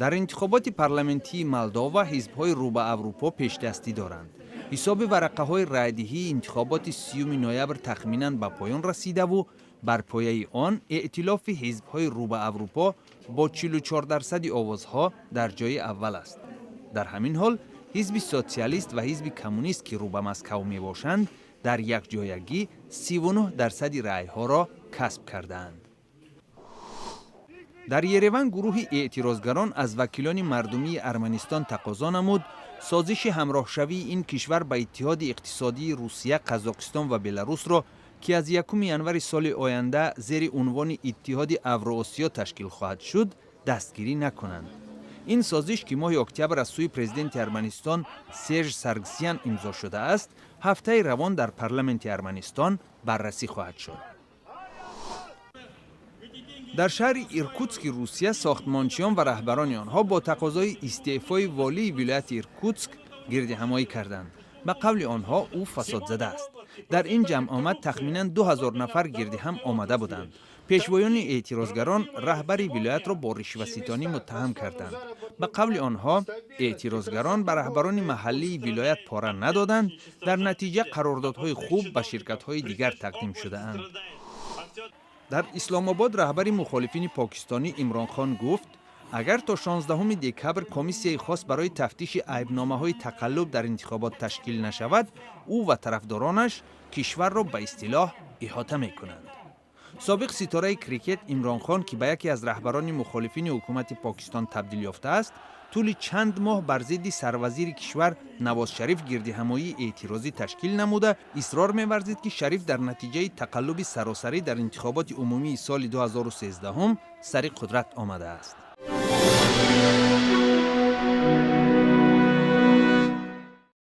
Дар интихоботи парламентии Молдова ҳизбҳои рӯ ба Аврупо пешдастӣ доранд. Ҳисоби варақаҳои райдиҳии интихоботи 30 ноябр тахминан ба поён расидаву бар пояи он эътилофи ҳизбҳои рӯ ба Аврупо бо 44 дарсади овозҳо дар ҷои аввал аст. Дар ҳамин ҳол ҳизби социалист ва ҳизби коммунист, ки рӯ ба Москав мебошанд, дар якҷоягӣ 39 дарсади раъйҳоро касб кардаанд. Дар Ереван гурӯҳи эътирозгарон аз вакилони мардумии Арманистон тақозо намуд созиши ҳамроҳшавии ин кишвар ба Иттиҳоди иқтисодии Русия, Қазоқистон ва Беларусро, ки аз 1 январи соли оянда зери унвони Иттиҳоди Авроосиё ташкил хоҳад шуд, дастгирӣ накунанд. Ин созиш, ки моҳи октябр аз сӯи президенти Арманистон Серж Саргсян имзо шудааст, ҳафтаи равон дар парламенти Арманистон баррасӣ хоҳад шуд. Дар шаҳри Иркутски Русия сохтмончиён ва раҳбарони онҳо бо тақозои истеъфои волии вилояти Иркутск гирдиҳамоӣ карданд. Ба қавли онҳо, ӯ фасодзада аст. Дар ин ҷамъомад тахминан 2000 нафар гирди ҳам омада буданд. Пешвоёни эътирозгарон раҳбари вилоятро бо ришваситонӣ муттаҳам карданд. Ба қавли онҳо, эътирозгарон ба раҳбарони маҳаллии вилоят пора надоданд, дар натиҷа қарордодҳои хуб ба ширкатҳои дигар тақдим шудаанд. Дар Исломобод раҳбари мухолифини покистонӣ Имронхон гуфт, агар то 16 декабр комиссияи хос барои тафтиши айбномаҳои тақаллуб дар интихобот ташкил нашавад, ӯ ва тарафдоронаш кишварро ба истилоҳ иҳота мекунанд. Собиқ ситораи крикет Имронхон, ки ба яке аз раҳбарони мухолифини ҳукумати Покистон табдил ёфтааст, тӯли чанд моҳ бар зидди сарвазири кишвар Навоз Шариф гирдиҳамоии эътирозӣ ташкил намуда, исрор меварзид, ки Шариф дар натиҷаи тақаллуби саросарӣ дар интихоботи умумии соли 2013 сари қудрат омадааст.